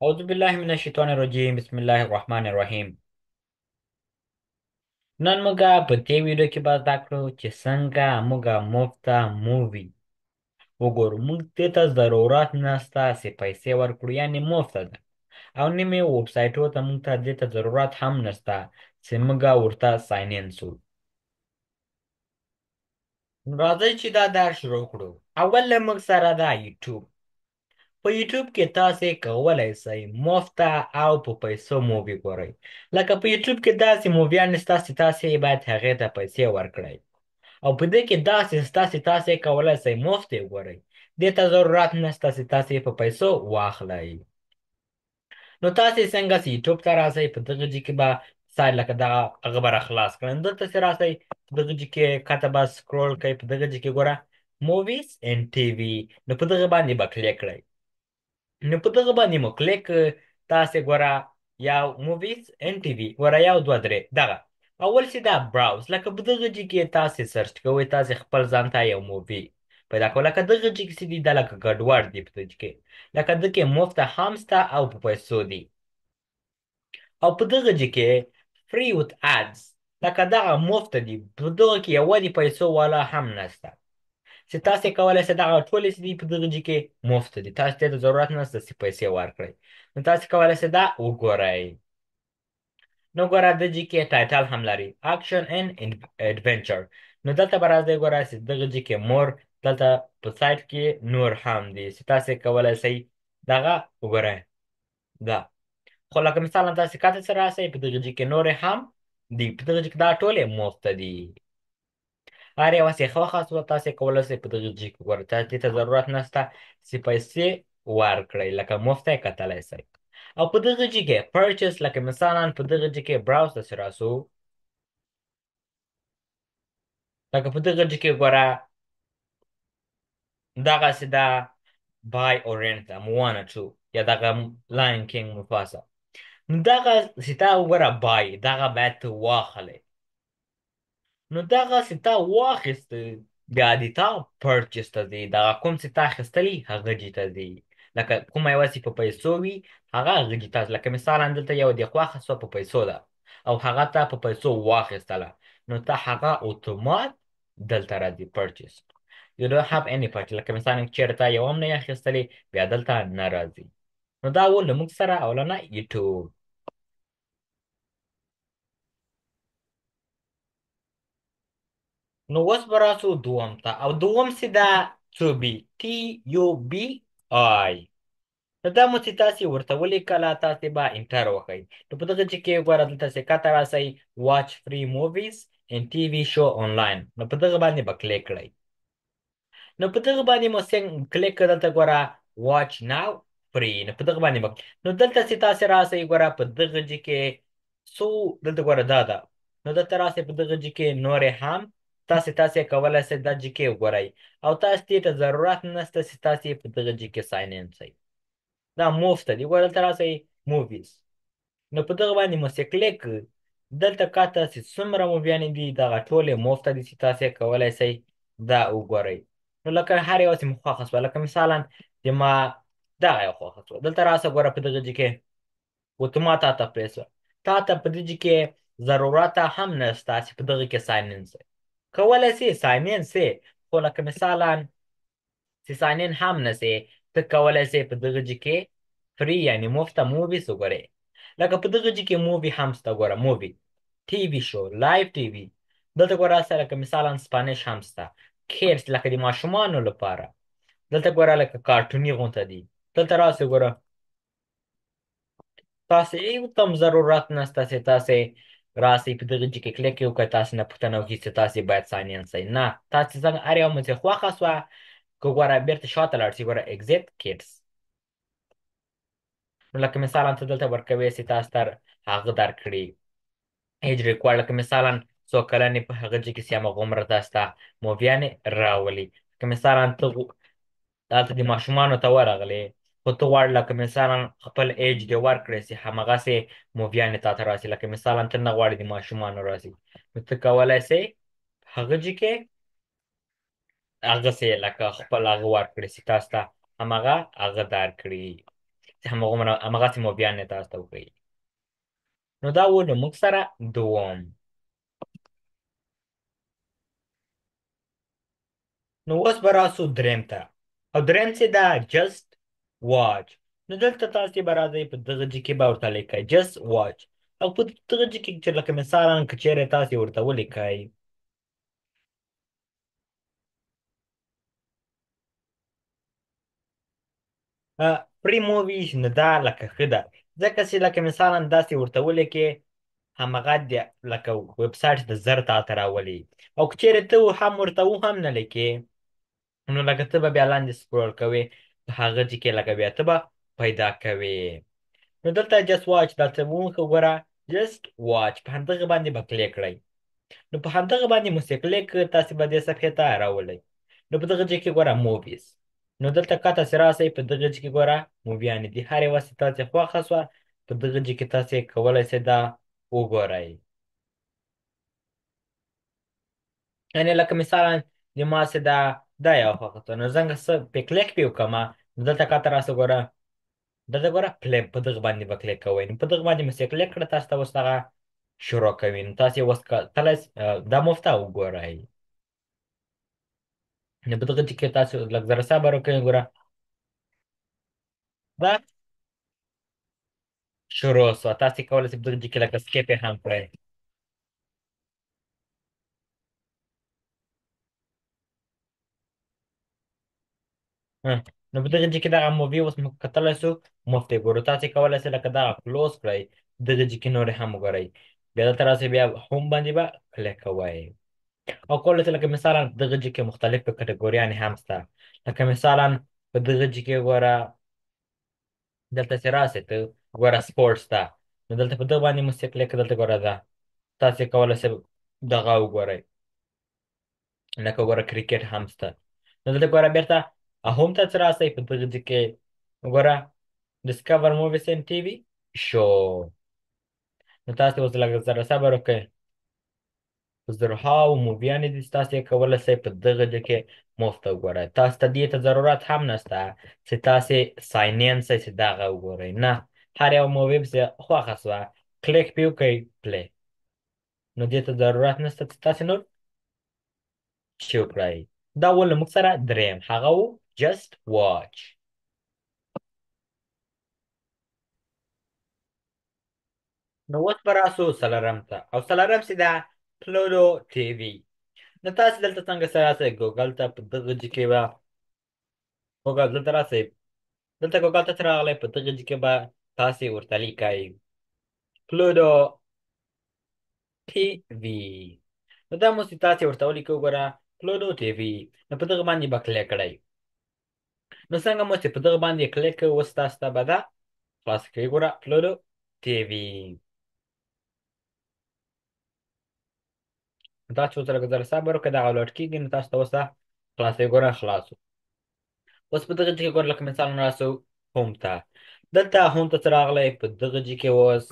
اعوذ بالله من الشیطان الرجیم، بسم الله الرحمن الرحیم. نن موږ په دې ویډیو کې به زده کړو چې څنګه موږ مفته movie وګورو. موږ دې ته ضرورت نشته چې پیسې ورکړو، یعنې مفته ده، او نیمې ویبسایټو ته موږ ته دې ته ضرورت هم نشته چې موږ ورته sign in سو. راځئ چې دا درس شروع کړو. اول له موږ سره ده یوټیوب. په یوټیوب کې تاسې کولی سئ مفته او په پیسو movie ګورئ. لکه په یوټیوب کې داسې موویانې شته چې تاسې باید هغې ته پیسې ورکړئ، او په دې کې داسې شته چې تاسې کولی سئ مفت یې وګورئ. دې ته ضرورت نشته چې تاسې په پیسو واخلئ. نو تاسې څنګه چې یوټیوب ته راسئ، په دغه ځای کې به سایت لکه دغه هغه به راخلاص کړئ. نو دلته چې راسئ په دغه ځای کې کښته به scroll کوئ، په دغه ځای کې ګوره movies and TV، نو په دغه باندې به کلیک کړئ. نو په دغه باندې مو کلیک، تاسې ګوره یو movies and TV، ګوره یو دوه درې دغه اول چې دا browse، لکه په دغه ځای کې تاسې search کوئ، تاسې خپل ځان ته یو movie پیدا کوئ. لکه دغه ځای کې چې دي دا لکه ګډوډ دي په دغه ځای کې، لکه دغه کې مفته هم شته او په پیسو دي، او په دغه ځای کې free with ads، لکه دغه مفته دي، په دغه کې یوه د پیسو والا هم نشته چې تاسې کولی شئ دغه ټولې چې دي په دغه ځای کې مفته دي، تاسې ته ضرورت نشته چې پیسې ورکړئ. نو تاسې کولی شئ دا وګورئ. نو ګوره د ځای کې title هم لري، action and adventure. نو دلته به راځئ ګوره چې دغه ځای کې مور دلته په سایت کې نور هم دي چې تاسې کولی شئ دغه وګورئ. دا خو لکه مثلا تاسې کاته سره راسئ، په دغه ځای کې نورې هم دي، په دغه ځای کې دا ټولې مفته دي. هر یوه چې خوښه سوه تاسې کولی شئ په دغه ځای کې وګورئ. تاسې دې ته ضرورت نشته چې پیسې ورکړئ، لکه مفته یې کتلی شئ. او په دغه ځای کې purchase، لکه مثلا په دغه ځای کې browse ته چې راسو، لکه په دغه ځای کې ګوره دغسې ده buy or rent ده Moana 2 یا دغه Lion King Mufasa. نو دغه چې تا وګوره buy، دغه باید ته واخلې. نو دغه چې تا واخیسته بیا دې تا purchase ته ځي، دغه کوم چې تا اخیستلی هغه ځای ته ځي. لکه کومه یوه چې په پیسو وي هغه هغه ځای ته ځي. لکه مثلا دلته یو دې خوښه سوه په پیسو ده او هغه ته په پیسو واخیستله، نو ته هغه اتومات دلته راځي purchase. You don't have any purchase. لکه مثلا چېرته تا یو هم نه یې اخیستلې بیا دلته نه راځي. نو دا و له موږ سره اولنی یوټیوب. نو اوس به راسو دوم ته، او دوم څه ده Tubi، TUBI. نو دا مو چې تاسې ورته ولیکله تاسې به enter وکړئ. نو په دغه ځای کې ګوره دلته چې کښته راسئ watch free movies and TV show online، نو په دغه باندې به کلیک کړئ. نو په دغه باندې مو څنګه کلیک کړ، دلته ګوره watch now free، نو په دغه باندې به نو دلته چې تاسې راسئ ګوره په دغه ځای کې څو دلته ګوره دا ده. نو دلته راسئ په دغه ځای کې نورې هم تاسې کولی شئ دا ځای کې وګورئ، او تاسې دې ته ضرورت نشته چې تاسې په دغه ځای کې sign in شئ. دا مفته دي. ګوره دلته راسئ movies، نو په دغه باندې مو چې کلیک کړ، دلته کاته چې څومره موویانې دي دغه ټولې مفته دي چې تاسې کولی شئ دا وګورئ. نو لکه هر یوه چې مو خوښه سوه، لکه مثلا د ما دغه یو خوښه سوه، دلته راسه ګوره په دغه ځای کې اتومات تا ته پرې سوه. تا ته په دې ځای کې ضرورت هم نشته چې په دغه کې sign in سئ. کولی سې sign in سې، خو لکه مثلا چې sign in هم نه سې، ته کولی سې په دغه ځای کې free یعنې مفته movies وګورې. لکه په دغه ځای کې movie هم شته، ګوره movie، TV show، live TV، دلته ګوره سره لکه مثلا Spanish هم شته، kids لکه د ماشومانو لپاره، دلته ګوره لکه کارټوني غونته دي. دلته راسئ ګوره تاسې یو تم ضرورت نشته چې تاسې راسئ په دغه ځای کې کلیک وکړئ، تاسې نه پوښتنه وکړي چې تاسې باید sign in سئ. نه، تاسې څنګه هر یو مو چې خوښه سوه که ګوره بېرته شاته لاړ سئ، ګوره exit kids. نو لکه مثلا ته دلته ورکوې چې تاسو ته هغه درکړي age required، لکه مثلا څو کلنې په هغه ځای کې چې همغومره تاسو ته موویانې راولي. لکه مثلا ته دلته د ماشومانو ته ورغلې، خو ته غواړې لکه مثلا خپل age دې ورکړې چې همغسې موویانې تا ته راسي. لکه مثلا ته نه غواړې د ماشومانو راسي، نو ته کولی سې هغه ځای کې هغسې لکه خپل هغه ورکړې چې تاسو ته همغه هغه درکړي. چې همغومره همغسې موویانې تاسو ته وښیي. نو دا و له موږ سره دوم. نو اوس به راسو دریم ته، او دریم څه ده؟ جست واچ. نو دلته تاسې به راځئ په دغه جي کې به ورته لیکئ جست واچ، او په دغه جي کې چې لکه مثلا که چېرې تاسې ورته ولیکئ free movies، نو دا لکه ښه ده، ځکه چې لکه مثلا داسې ورته ولیکې همغه د لکه ویب سایټ د زر تا ته راولي، او که چېرې ته هم ورته و هم نه لیکې نو لکه ته به بیا لاندې scroll کوې په هغه جي کې لکه بیا ته به پیدا کوې. نو دلته just watch دلته مونږ وګوره جست واچ په همدغه باندې به کلیک کړئ. نو په همدغه باندې مو چې کلیک کړ تاسې به دې صفحې ته راولئ. نو په دغه ځای کې ګوره movies، نو دلته که تاسې راسئ په دغه ځای کې ګوره موویانې دي، هر یوه چې تاسې خوښه سوه په دغه ځای کې تاسې کولی سئ دا وګورئ. یعنې لکه مثلا د ما چې دا یوه خوښه سوه، نو څنګه څه پې کلیک پې وکړم، نو دلته کښته راسه ګوره دلته ګوره play په دغه باندې به کلیک کوئ. نو په دغه باندې مو چې کلیک کړه تاسو ته اوس دغه شروع کوي، نو تاسې اوس کتلی دا مفته وګورئ. نو په دغه ځای کې تاسو لږ ذره صبر وکړئ، ګوره دا شروع سوه، تاسې کولی شئ په دغه ځای کې لکه skip یې هم کړئ. نو په دغه ځای کې دغه movie اوس موږ کتلی سو مفت یې ګورو، تاسې کولی شئ لکه دغه close کړئ دغه ځای کې نورې هم وګورئ. بیا دلته راسئ بیا home باندې به کلیک کوئ، او کولی شئ لکه مثلا په دغه ځای کې مختلفې کټګوریانې هم شته، لکه مثلا په دغه ځای کې ګوره دلته چې راسئ ته ګوره سپورټس ده، نو دلته په دغه باندې مو چې کلیک دلته ګوره ده تاسې کولی شئ دغه وګورئ، لکه ګوره کرکټ هم شته. نو دلته ګوره بېرته home ته چې راسئ په دغه ځای کې ګوره discover movies and TV show، نو تاسې اوس لږ ذره صبر وکړئ، په زرهاوو موویانې دي چې تاسې یې کولی شئ په دغه ځای کې مفته وګورئ. تاسو ته دې ته ضرورت هم نشته چې تاسې sign in شئ چې دغه وګورئ، نه، هر یو movie چې خوښه سوه کلیک پې وکړئ play، نو دې ته ضرورت نشته چې تاسې نور چې وکړئ. دا و له موږ سره دریم، هغه و جست واچ. نو اوس به راسو څلورم ته، او څلورم چې ده پلوډو ټي وي. نو تاسې دلته څنګه سره راسئ ګوګل ته، په دغه ځای کې به ګوګل دلته راسئ، دلته ګوګل ته چې راغلی په دغه ځای کې به تاسې ورته لیکئ پلوډو ټي وي. نو دا مو چې تاسې ورته ولیکئ وګوره پلوډو ټي وي، نو په دغه باندې به کلیک کړئ. نو څنګه مو چې په دغه باندې کلیک کړئ اوس تاسو ته به دا خلاص کړئ، ګوره پلوډو ټي وي. دا چې اوس لږ ذره صبر وکړئ دغه load کېږي، نو تاسو ته اوس دا خلاصوي، ګوره خلاص شو. اوس په دغه ځای کې ګوره لکه مثال راسو home ته، دلته home ته څه راغلی په دغه ځای کې اوس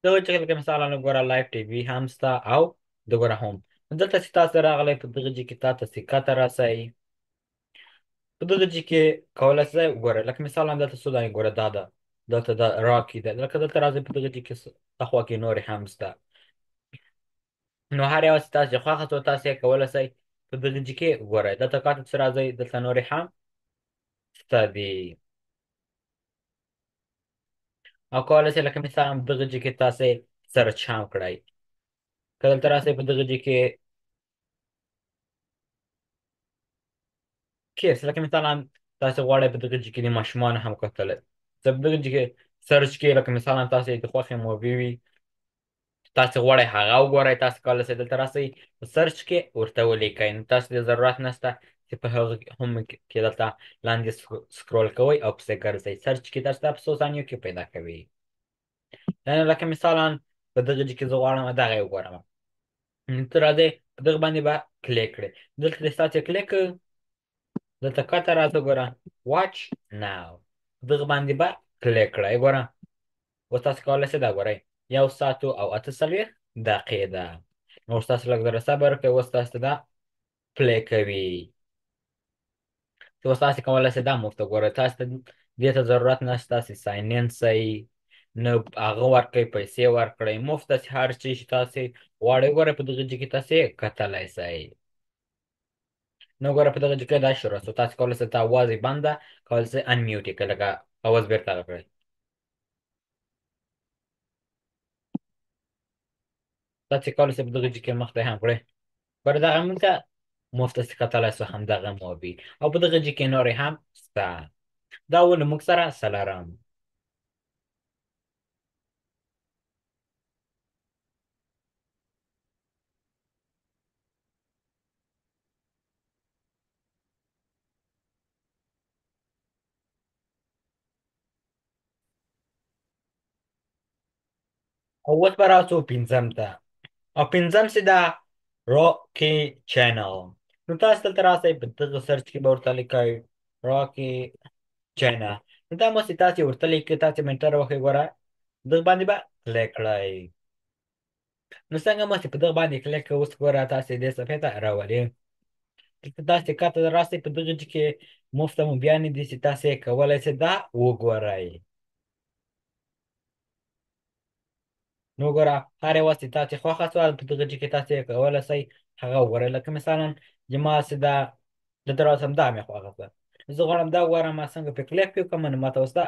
دغه ځای کې لکه مثال ګوره live TV هم سته او د ګوره home. دلته چې تاسو راغلی په دغه ځای کې تاته چې کښته راسئ په دغه ځای کې کولی شئ وګورئ، لکه مثال دلته څو دانې ګوره دا ده، دلته دا راکي ده، لکه دلته راځئ په دغه ځای کې اخوا کې نورې هم سته. نو هر یوه چې تاسې خوښه سوه تاسې یې کولی شئ په دغه ځای کې وګورئ. دلته کښته چې راځئ دلته نورې هم سته دي، او کولی شئ لکه مثال دغه ځای کې تاسې search هم کړئ. که دلته راسئ په دغه ځای کې kids، لکه مثلا تاسې غواړئ په دغه ځای کې د ماشومانو هم کتلی، په دغه ځای کې search کې لکه مثلا تاسې د خوښې movie وي تاسې غواړئ هغه وګورئ، تاسې کولی شئ دلته راسئ په search کې ورته ولیکئ. نو تاسې د ضرورت نشته چې په هغه هم کې دلته لاندې scroll کوئ او پسې ګرځئ، search کې تاسو دا په څو ثانیو کې پیدا کوي. یعنې لکه مثلا په دغه ځای کې زه غواړم دغه یې وګورم، نو ته راځئ په دغه باندې به کلیک کړئ، دلته د تاسې کلیک دلته کښته راځه ګوره watch now، دغه باندې به کلیک کړئ. ګوره اوس تاسو کولی شئ دا ګورئ 1 ساعت او 48 دقیقې ده. نو اوس تاسو لږ ذره صبر وکړئ، اوس تاسو ته دا play کوي. چې اوس تاسو کولی شئ دا مفته ګورئ. تاسو ته دې ته ضرورت نشته تاسې sign in شئ، نه هغه ورکړئ، پیسې ورکړئ، مفته چې هر څه چې تاسې غواړئ ګورئ په دغه ځای کې تاسې کتلی شئ. نو ګوره په دغه ځای کې دا شروع شو. تاسو کولی شئ دا اواز یې بند ده، کولی شئ unmute یې کړئ، لکه اواز بېرته هغه کړئ. تاسو کولی شئ په دغه ځای کې مخته هم کړئ. ګوره دغه موږ ته مفته څه کتلی شو همدغه movie، او په دغه ځای کې نورې هم شته. دا و له موږ سره څلورم. او اوس به راسو پنځم ته، او پنځم څه ده؟ راکي channel. نو تاسو دلته راسئ، په دغه search کې به ورته لیکئ راکي channel. نو دا مو چې تاسې ورته لیکئ، تاسې به enter وکړئ، ګوره دغه باندې به click کړئ. نو څنګه مو چې په دغه باندې click کړئ، اوس ګوره تاسې دې صفحې ته راولي. دلته تاسې کاته راسئ، په دغه ځای کې مفته موبیانې دي چې تاسې یې کولی شئ دا وګورئ. نو ګوره هر یوه چې تاسې خوښه شوه په دغه ځای کې تاسې یې کولی شئ هغه وګورئ. لکه مثلا زما چې دا دلته راسم، دا مې خوښه شوه، زه غواړم دا وګورم، ما څنګه پرې click پرې وکړم، نو ما ته اوس دا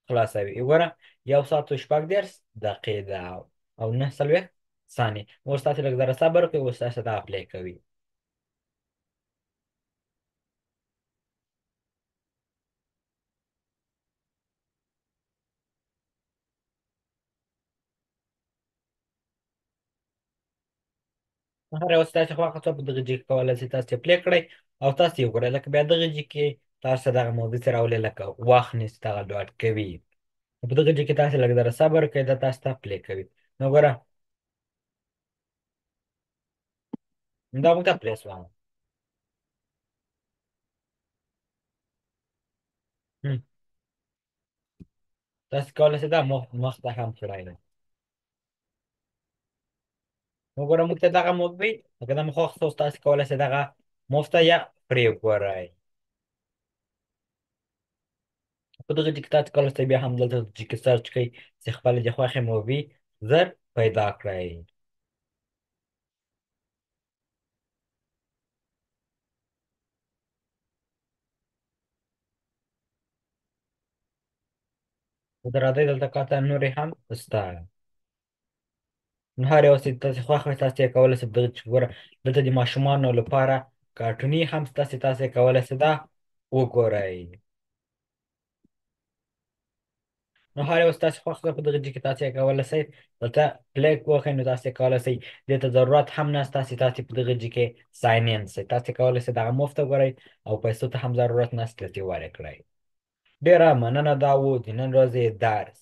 خلاصوي. وګوره یو ساعت او 36 دقیقې ده او 49 ثانیې. اوس تاسې لږ ذره صبر وکړئ، اوس تاسې دا play کوي. هر یو ستاسې خوښه شوه په دغه ځای کې کولی شئ تاسې play کړئ او تاسې یې وګورئ. لکه بیا دغه ځای کې تاسو دغه موضوع څه راولئ، لکه وخت نیسي دغه load کوي. په دغه ځای کې تاسې لږ ذره صبر وکړئ، دا تاسو ته play کوي. نو ګوره دا موږ ته play شوه. تاسو کولی شئ دا مخ ته هم کړئ. نو ګوره موږ ته دغه movie لکه دا مو خوښ شو، تاسو کولی شئ دغه مفته یا پرې وګورئ. په دغه ځای کې تاسو کولی شئ بیا هم دلته ځای کې search کړئ چې خپله د خوښې movie زر پیدا کړئ. راځئ دلته کاته نورې هم شته. نو هر یو چې تاسې خوښ وي تاسې یې کولی شئ. دغه چې ګوره دلته د ماشومانو لپاره کارټوني هم شته چې تاسې کولی شئ دا وګورئ. نو هر یو ستاسې خوښ ده په دغه ځای کې تاسې یې کولی شئ دلته click وکړئ. نو تاسې کولی شئ دې ته ضرورت هم نشته چې تاسې په دغه ځای کې sign in شئ. تاسې کولی شئ دغه مفته ګورئ او پیسو ته هم ضرورت نشته چې ورکړئ. ډېره مننه، دا و د نن ورځې درس.